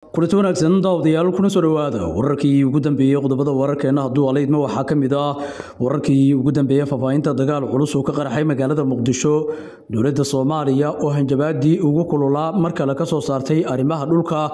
Kulanti wanaagsan daawadayaal, kuna soo dhawaada wararkii ugu dambeeyey. Qodobada wararkeena hadduu aleydma waxaa ka mid ah wararkii ugu dambeeyey faahfaahinta dagaal culus oo ka qarxay magaalada Muqdisho, dowladda Soomaaliya oo hanjabaadii ugu kululaa mar kale ka soo saartay arrimaha dhulka.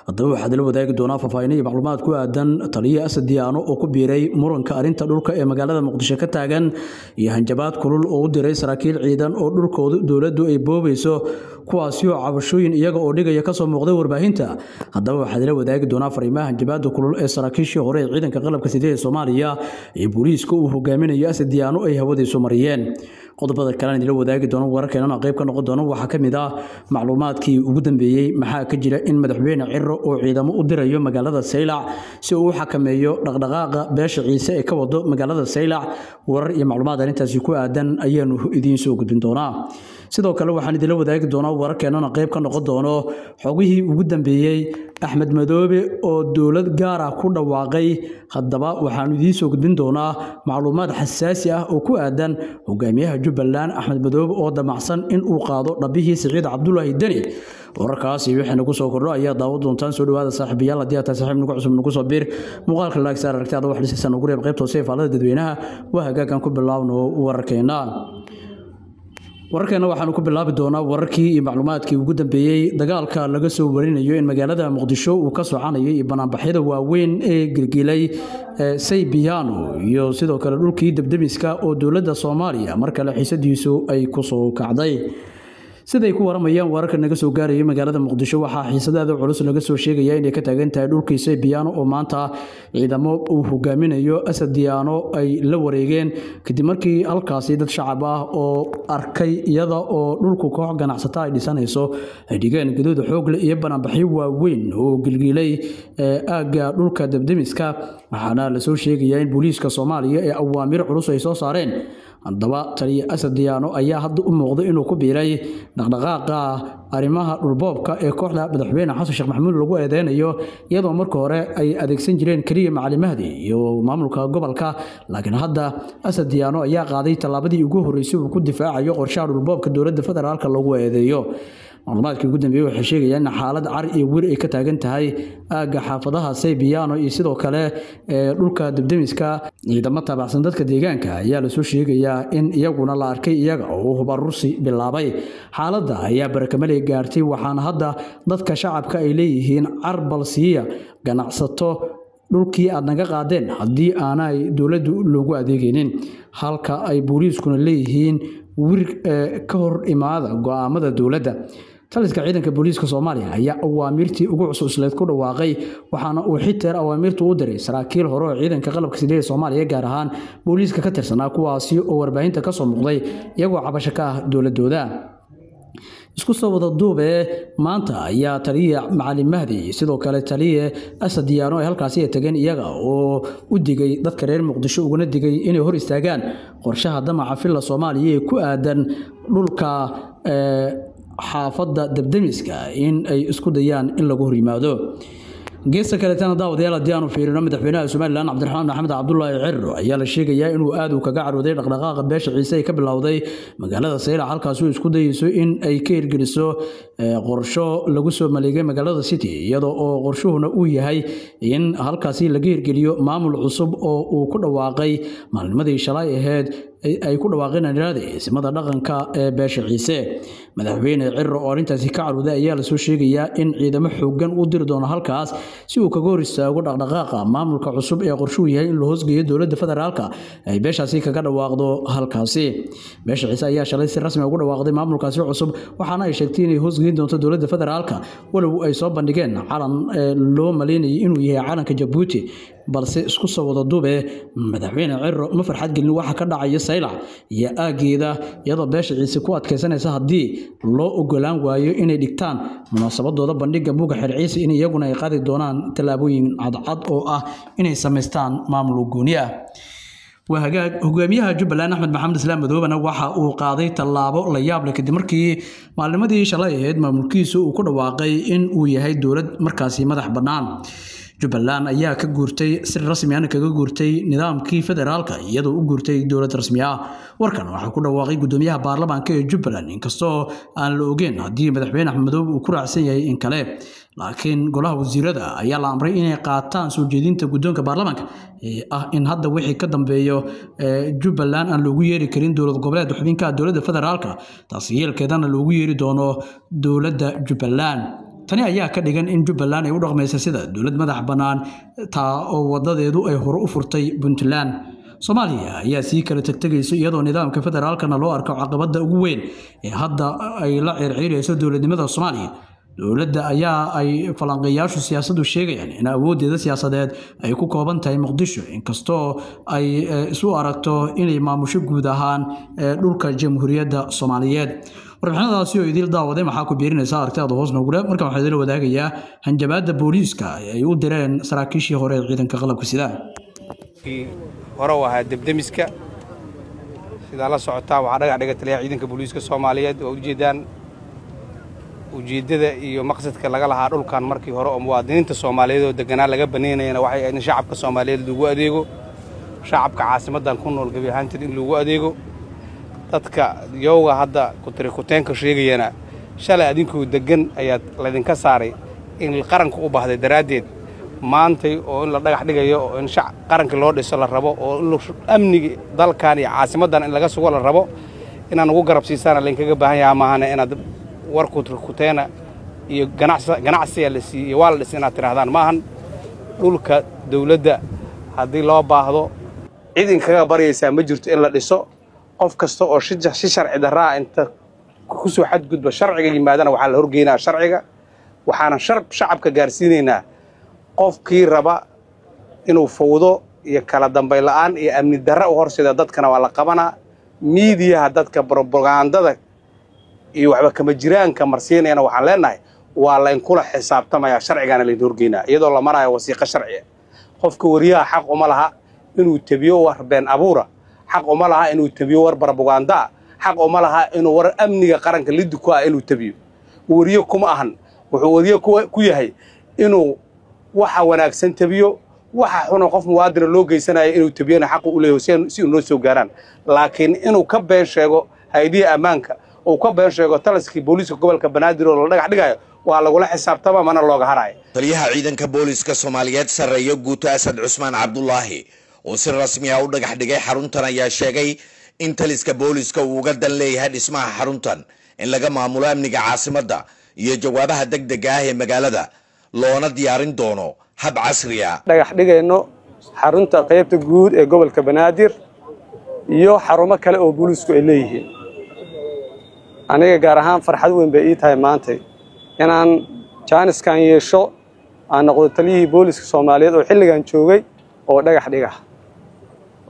Haddaba waxaad la wadaagi doonaa faahfaahinno iyo macluumaad ku aadan taliya Asad Diyaano oo ku biiray muranka arrinta dhulka ee magaalada Muqdisho ka taagan iyo hanjabaad kulul oo u diray saraakiil ciidan oo dhulkooda dowladdu ay boobayso, kuwaasi oo cabashooyin iyaga oo dhigaya kasoo muuqday warbaahinta. Haddaba waxaad la wadaagi doonaa fariimaha hanjabaada kulul ee saraakiishii hore ee ciidanka qalabka sida ee Soomaaliya ee booliiska uu hogaaminayo Asad Diyaano ay hawadiisu mariyeen. Qodobada kalena idinla wadaagi doono wararkeenana qayb ka noqon doono waxaa ka mid ah macluumaadkii ugu dambeeyey, maxaa ka jira in madaxweyne Ciro oo ciidamo u dirayo magaalada Saylac si uu u xakameeyo dhaqdhaqaaqa beesha Ciise ee ka wado magaalada Saylac? Warar iyo macluumaad arrintaasi ku aadan ayaanu idiin soo gudbin doonaa. Sidoo kale waxaan idinla wadaagi doonaa wararkeenana qayb ka noqon doono xogihii ugu dambeeyey Axmed Madoobe oo dowlad gaar ah ku dhawaaqay. Haddaba waxaanu idiin soo gudbin doonaa macluumaad xasaasi ah oo ku aadan hogaamiyaha Jubbaland Axmed Madoobe oo damacsan in uu qaado dhabihii Siciid Cabdulaahi Deni. Wararkaasi wixii nagu soo kordho ayaa daawo doontaan. Soo dhawaada saaxiibayaal, haddii aad tahay saaxiib nagu cusub nagu soo biir, muuqaalka like saar, aragtiada wax dhisaysan ugu reeb qaybta hoose ee faallada dadweynaha. Waa hagaagan, ku bilaawno wararkeena. Wararkeena waxaanu ku bilaabi doonaa wararkii iyo macluumaadkii ugu dambeeyey dagaalka laga soo warinayo in magaalada Muqdisho uu ka soconayo iyo banaanbaxyada waaweyn ee gilgilay Saybiyaano iyo sidoo kale dhulkii debdemiska oo dowladda Soomaaliya mar kale xiisadiisu ay kusoo kacday. Siday ku waramayaan wararka naga soo gaarayay magaalada Muqdisho, waxaa xiisadaada culus laga soo sheegaya inay ka taagan tahay dhulkii Saybiyaano oo maanta ciidamo uu hogaaminayo Asad Diyaano ay la wareegeen, kadib markii halkaasi dad shacab ah oo arkay iyada oo dhulku koox ganacsata ay dhisanayso ay dhigeen gaduud xoog leh iyo banaanbaxyo waaweyn oo gilgilay aagga dhulka debdemiska. Waxaana lasoo sheegayaa in booliiska Soomaaliya ee awaamiir culus ay soo saareen. Haddaba taliya Asad Diyaano ayaa hadda u muuqday inuu ku biiray dhaqdhaqaaqa arrimaha dhulboobka ee kooxda madaxweyne Xasan Sheekh Maxamuud lagu eedeynayo, iyadoo marka hore ay adeegsan jireen keliya Macalin Mahdi iyo maamulka gobolka, laakiin hadda Asad Diyaano ayaa qaaday tallaabadii ugu horreysay uu ku difaacayo qorshaha dhulboobka dowladda federaalka lagu eedeeyo. Macluumaadkii ugu dambeeyey waxay sheegayaan in xaalad car iyo wir ay ka taagan tahay aagga xaafadaha Saybiyaano iyo sidoo kale dhulka debdemiska. Ciidamo taabacsan dadka deegaanka ayaa lasoo sheegayaa in iyaguna la arkay iyaga oo hubarursi bilaabay. Xaaladda ayaa barakamaley gaartay, waxaana hadda dadka shacabka ay leeyihiin carbal siiya ganacsato dhulkii aad naga qaadeen haddii aanay dowladdu loogu adeegaynin, halka ay booliiskuna leeyihiin wir ka hor imaada go'aamada dowladda. Taliska ciidanka booliiska Soomaaliya ayaa awaamiirtii ugu cusubsleed ku dhawaaqay, waxaana uu xiteer awaamiirtu u diray saraakiil hore oo ciidanka qalabka sida ee Soomaaliya, gaar ahaan booliiska ka tirsanaa, kuwaasi oo warbaahinta ka soo muuqday iyagoo cabasho ka ah dowladooda. Isku soo wada duube, maanta ayaa taliya Macalin Mahdi sidoo kale taliye Asad Diyaano ay halkaasi ay tageen, iyaga oo u digay dadka reer Muqdisho uguna digay inay hor istaagaan qorshaha damaca Filla Soomaaliya ee ku aadan dhulka xaafadda debdemiska in ay isku dayaan in lagu horyimaado. Geesta kaleetana daawadayaal, haddii aanu fiirino madaxweynaha Somalilan Cabdiraxmaan Maxamed Cabdulaahi Ciro ayaa la sheegayaa inuu aad u kaga carooday dhaqdhaqaaqa beesha Ciise ay ka bilowday magaalada Saylac, halkaasi uu isku dayeyso in ay ka hirgeliso qorsho lagu soo maleegay magaalada City, iyadoo oo qorshuhuna uu yahay in halkaasi laga hirgeliyo maamul cusub oo uu ku dhawaaqay maalnimadii shalay ahayd ay ku dhawaaqeen isimada dhaqanka ee beesha Ciise. Madaxweyne Ciro oo arrintaasi ka carooday ayaa lasoo sheegayaa in ciidamo xooggan u diri doono halkaas si uu kaga hor istaago dhaqdhaqaaqa maamulka cusub ee qorshuhu yahay in la hoosgeeyo dowladda federaalka ay beeshaasi kaga dhawaaqdo halkaasi. Beesha Ciise ayaa shalay si rasmi ugu dhawaaqday maamulkaasi cusub, waxaana ay sheegtay inay hoosgeyn doonto dowladda federaalka, walow ay soo bandhigeen calan loo maleynayay inuu yahay calanka Jabuuti. Balse isku soo wada duube, madaxweyne Ciro ma farxad gelin waxa ka dhacaya Saylac iyo aageeda, iyadoo beesha Ciise ku adkaysanaysa haddii loo ogolaan waayo inay dhigtaan munaasabadooda bandhiga buugga Xer Ciise in iyaguna ay qaadi doonaan tallaabooyin cadcad oo ah inay samaystaan maamul gooni ah. Waa hagaag. Hogaamiyaha Jubbaland Axmed Maxamed Islaam Madoobena waxa uu qaaday tallaabo la yaab leh kadib markii maalnimadii shalay ahayd maamulkiisu uu ku dhawaaqay in uu yahay dowlad markaasi madax bannaan. Jubbaland ayaa ka guurtay si rasmi ahna kaga guurtay nidaamkii federaalka, iyadoo u guurtay dowlad rasmi ah. Warkan waxaa ku dhawaaqay gudoomiyaha baarlamaanka ee Jubbaland, inkastoo aan la ogeyn haddii madaxweyne Axmed Madoobe uu ku raacsan yahay in kale. Laakiin golaha wasiirada ayaa la amray inay qaataan soo jeedinta guddoonka baarlamaanka ee ah in hadda wixii ka dambeeyo Jubbaland aan loogu yeeri karin dowlad goboleed xubinka dowladda federaalka, taasi yeelkeedana loogu yeeri doono dowladda Jubbaland. Tani ayaa ka dhigan in Jubbaland ay u dhaqmaysa sida dowlad madax bannaan, taa oo wadadeedu ay hore u furtay Puntland. Soomaaliya ayaa sii kala tagtegaysa iyadoo nidaamka federaalkana loo arko caqabadda ugu weyn ee hadda ay la circiirayso dowladnimada Soomaaliya. Dowladda ayaa ay falanqeeyaashu siyaasaddu sheegayaan in awooddeeda siyaasadeed ay ku kooban tahay Muqdisho, inkastoo ay isu aragto inay maamusho guud ahaan dhulka Jamhuuriyadda Soomaaliyeed. Warbixinadaasi oo idil daawaday maxaa ku biirinaysa aragtidaada hoos noogule. Markan waxaa idila wadaagayaa hanjabaadda booliiska ay u direen saraakiishii hore ee ciidanka qalabka sida. Hore u ahaa debdemiska, sidaa la socotaa waxaa dhagax dhiga taliyaha ciidanka booliiska Soomaaliyeed. Waa ujeeddaan ujeeddada iyo maqsadka laga lahaa dhulkan markii hore oo muwaadiniinta Soomaaliyeed oo deganaa laga banaynayana waxay ahayd in shacabka Soomaaliyeed lagu adeego, shacabka caasimaddan ku nool gebi ahaanteed in lagu adeego. Dadka yowga hadda kutirikuteenka sheegayana shalay adinkoo deggan ayaad laydinka saaray in qaranku u baahday daraaddeed. Maantay oo in la dhagax dhigayo oo in qaranka loo dhiso la rabo oo in amniga dalkan iyo caasimaddan in laga sugo la rabo, inaan ugu garab siisaana laydinkaga baahan yahaa, maahane inaad war kutirikuteena iyo ganacsiga la siiyey iyo waa la dhisay inaad tidhaahdaan maahan. Dhulka dawladda haddii loo baahdo cid inkaga baryaysaa ma jirto in la dhiso. Qof kasta oo si sharci darraa inta ku soo xadgudba sharciga yimaadana waxaa la horgeynaa sharciga. Waxaana shacabka gaarsiinaynaa qofkii raba inuu fawdo iyo kala dambayn la'aan iyo amni darra u horseeda dadkana waa la qabanaa. Miidiyaha dadka brobagandada iyo waxba kama jiraanka marsiinayana waxaan leenahay waa laynkula xisaabtamayaa, sharcigaana laydin horgeynaa iyadoo la marayo wasiiqo sharciya. Qofka wariyaha xaq uma laha inuu tebiyo war been abuura, xaq uma laha inuu tebiyo war barbogandaa, xaq uma laha inuu war amniga qaranka liddi ku ah inuu tebiyo. Wariye kuma ahan, wuxuu wariye ku yahay inuu waxa wanaagsan tebiyo, waxa xuna qof muwaadina loo geysanayo inuu tebiyona xaqu u leeyahay si uu noo soo gaaraan. Laakiin inuu ka been sheego hay'adihi ammaanka, uu ka been sheego taliskii booliiska gobolka Banaadir oo la dhagax dhigayo, waa lagula xisaabtama, mana looga harayo. Taliyaha ciidanka booliiska Soomaaliyeed sarreeyo guuto Asad Cusmaan Cabdulaahi oo si rasmi ah u dhagax dhigay xaruntan ayaa sheegay in taliska booliiska uu uga dan leeyahay dhismaha xaruntan in laga maamulo amniga caasimadda iyo jawaabaha degdega ah ee magaalada, loona diyaarin doono hab casri ah. Dhagax dhigayno xarunta qaybta guud ee gobolka Banaadir iyo xarumo kale oo booliisku ay leeyihiin. Aniga gaar ahaan farxad weyn bay ii tahay maantay inaan jaaniskan yeesho, aan noqdo taliyihii booliiska Soomaaliyeed oo xilligan joogay oo dhagax dhiga.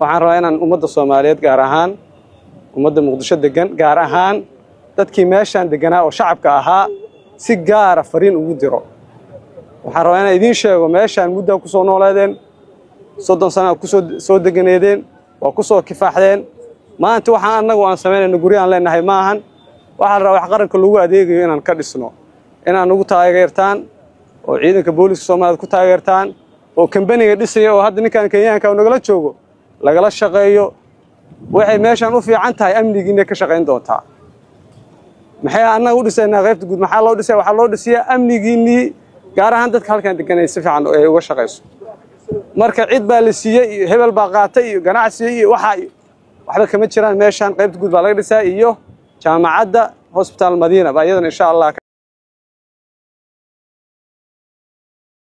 Waxaan rabaa inaan ummadda Soomaaliyeed, gaar ahaan ummadda Muqdisho degan, gaar ahaan dadkii meeshaan deganaa oo shacabka ahaa, si gaara fariin ugu diro. Waxaan rabaa inaan idiin sheego meeshaan muddaa ku soo nooleedeen, 30 sanaa kusoo soo deganeedeen, waa ku soo kifaaxdeen. Maanta waxaan annagu aan samaynayno guryo aan leenahay ma ahan. Waxaa la rabaa wax qaranka lagu adeegayo inaan ka dhisno, inaan ugu taageertaan oo ciidanka booliiska Soomaaliyeed ku taageertaan oo kambaniga dhisaya oo hadda ninkan Kenyaanka nagala joogo lagala shaqeeyo. Waxay meeshaan u fiican tahay amnigiina ka shaqayn doontaa. Maxay annaga u dhisaynaa qaybta guud? Maxaa loo dhisaya? Waxaa loo dhisayaa amnigiinnii, gaar ahaan dadka halkan deganay si fiican ay uga shaqayso. Marka cid baa la siiyey iyo hebel baa qaatay iyo ganacsiga iyo waxaa waxba kama jiraan. Meeshaan qaybta guud baa laga dhisaa iyo jaamacadda Hosbitaal Madiina baa iyadana insha Allah.